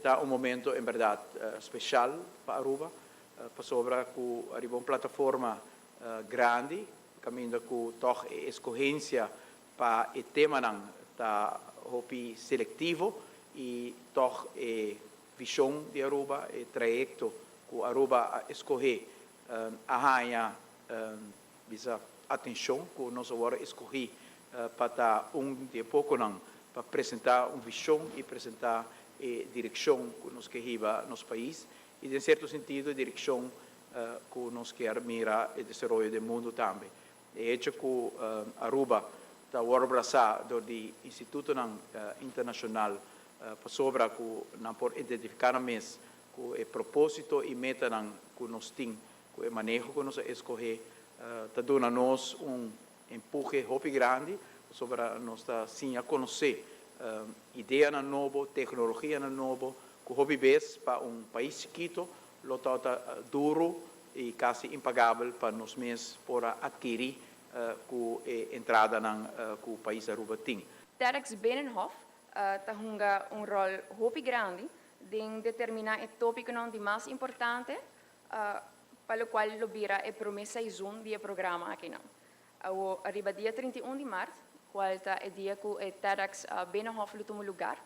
Ta un momento en berdad special pa Aruba, pasobra cu ariba un plataforma grandi, caminda cu toch e escogencia pa e temanan ta hopi selectivo y toch e vision di Aruba, e trayecto cu Aruba a escoge, a haya bisa atencion cu nos a wordo escogi pa ta un di e poconan pa presenta un vision y presenta e direccion cu nos kier hiba nos pais y den cierto sentido e direccion cu nos kier mira e desaroyo den mundo tambe. E hecho cu Aruba ta wordo brasa door di institutonan internacional pasobra cu nan por identifica nan mes cu e proposito y metanan cu nos tin cu e maneho cu nos a escoge ta duna nos un empuhe hopi grandi pasobra nos ta siña conoce ideanan nobo, tecnologianan nobo cu hopi bes pa un pais chikito lo ta duro y casi impagabel pa nos mes por a adkiri cu e entradanan cu pais Aruba tin. TEDx Binnenhof ta hunga un rol hopi grandi den determina e topiconan di mas importante pa locual lo bira e prome seizoen di e programa akinan. Awo riba dia 31 di maart, cual ta e dia cu e TEDx Binnenhof lo tuma lugar,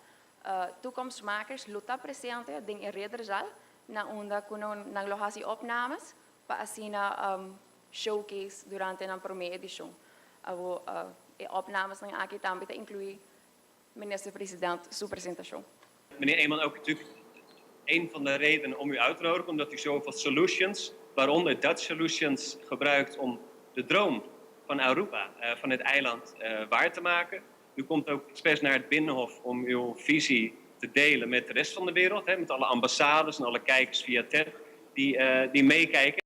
Toekomstmakers lo ta presente den e Ridderzaal na unda cu nan lo haci opnames pa asina showcase durante nan prome edicion. Awo e opnames nan aki tambe ta inclui minister-president su presentacion. Meneer Eman, ook natuurlijk een van de redenen om u uit te nodigen, omdat u zoveel solutions, waaronder Dutch Solutions, gebruikt om de droom van Aruba, van het eiland, waar te maken. U komt ook expres naar het Binnenhof om uw visie te delen met de rest van de wereld, hè, met alle ambassades en alle kijkers via TED die meekijken.